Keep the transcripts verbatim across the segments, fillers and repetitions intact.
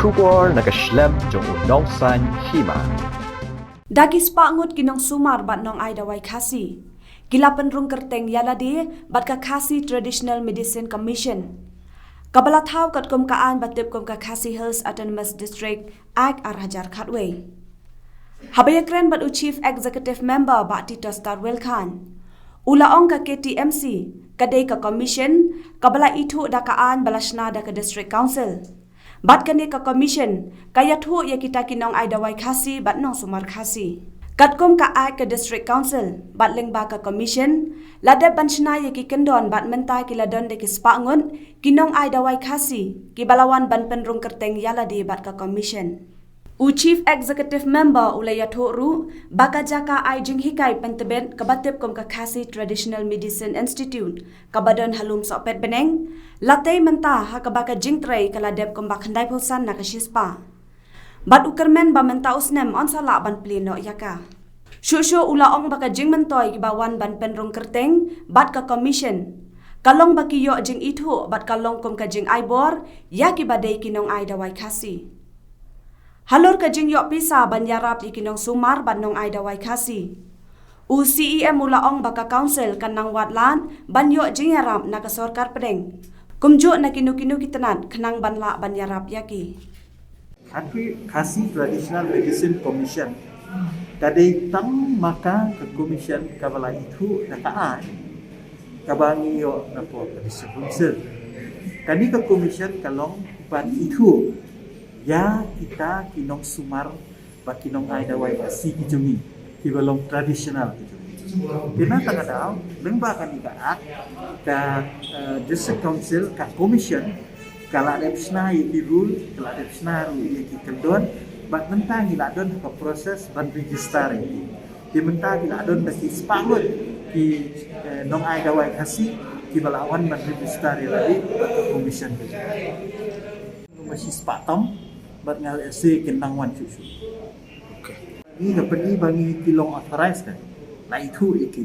Khubor na ka shlem jong u Nongsaiñ Hima. Da ki spah ngut ki nongsumar bad nongai dawai Khasi ki la pynrung kyrteng ïa lade bad ka Khasi Traditional Medicine Commission, kaba la thaw katkum ka aiñ ba tip kum ka Khasi Hills Autonomous District Act ar hajar khatwei. Haba ïakren bad u Chief Executive Member Bah Titosstarwell Chyne, u la ong ka K T M C ka dei ka commission kaba la ithuh da ka aiñ ba la shna da ka District Council. Bad kane ka commission ka ïathuh ïa kita ki nongai dawai Khasi bad nongsumar Khasi. Katkum ka Act ka District Council bad lyngba ka commission la dep ban shna ïa ki kyndon bad mynta ki la don da ki spah ngut ki nongai dawai Khasi kiba la wan ban pynrung kyrteng ïa lade bad ka commission. U Chief Executive Member u la ïathuh ruh ba ka jaka ai jinghikai pyntbit kaba tip kum ka Khasi Traditional Medicine Institute kaba don ha Lumsohpetbneng la tei mynta ha kaba ka jingtrei ka la dep kumba khyndai phew san na ka shispah. Bad u kyrmen ba mynta u snem yn sa lah ban plie noh ïa ka. Shuh shuh u la ong ba ka jingmyntoi kiba wan ban pynrung kyrteng bad ka commission ka long ba ki ïoh jingithuh bad ka long kum ka jingaibor ïa kiba dei ki nongai dawai Khasi. Halor ka jingïoh pisa ban ïarap ïa ki nongsumar bad nongai dawai Khasi, u C E M u la ong ba ka council kan nang wad lad ban ïoh jingïarap na ka sorkar pdeng, kumjuh na kino kino ki tnat khnang ban lah ban ïarap ïa ki. Khasi Traditional Medicine Commission ka dei tang ma ka ka commission kaba la ithuh da ka aiñ kaba ngi ïoh na pdeng ka District Council. Kane ka commission ka long ban ithuh ïa kita ki nongsumar bad ki nongai dawai Khasi ki jong ngi kiba long traditional ki jong ngi. Te na kata ka daw lyngba kane ka Act ka, eh, District Council ka commission ka la dep shna ïa ki rule, ka la dep shna ruh ïa ki kyndon bad mynta ngi la don ha ka process ban register ïa ki. Te mynta ngi la don da ki spah ngut ki, eh, nongai dawai Khasi kiba la wan ban register ïa lade bad ka commission ka jong ngi. Ngi ma shispah tam bad nga lehse kin nang wan shuh shuh. Ngi ka pyni ba ngi ki long authorized ka, la ithuh ïa ki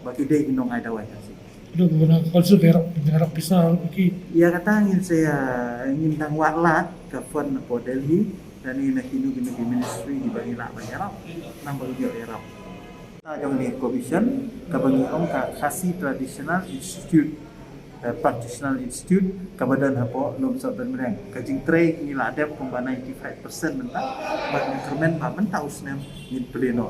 ba ki dei ki nongai dawai Khasi. Dok guna ka council ka ïarap, ka ïarap pisa ruh ki. Ïa kata ngin sa ïa, ngin dang wad lad ka fund na pdeng Delhi, da na kino kino ki ministry kiba ngi lah ban ïarap, namar ba ngi ïarap. Ka jong kane ka commission kaba ngi ong ka Khasi Traditional Institute, eh, Practitioner Institute kaba don hapoh Lumsohpetbneng. Ka jingtrei ngi la dep kumba ninety-five percent mynta, bad ngi kyrmen ba mynta u snem ngin plie noh.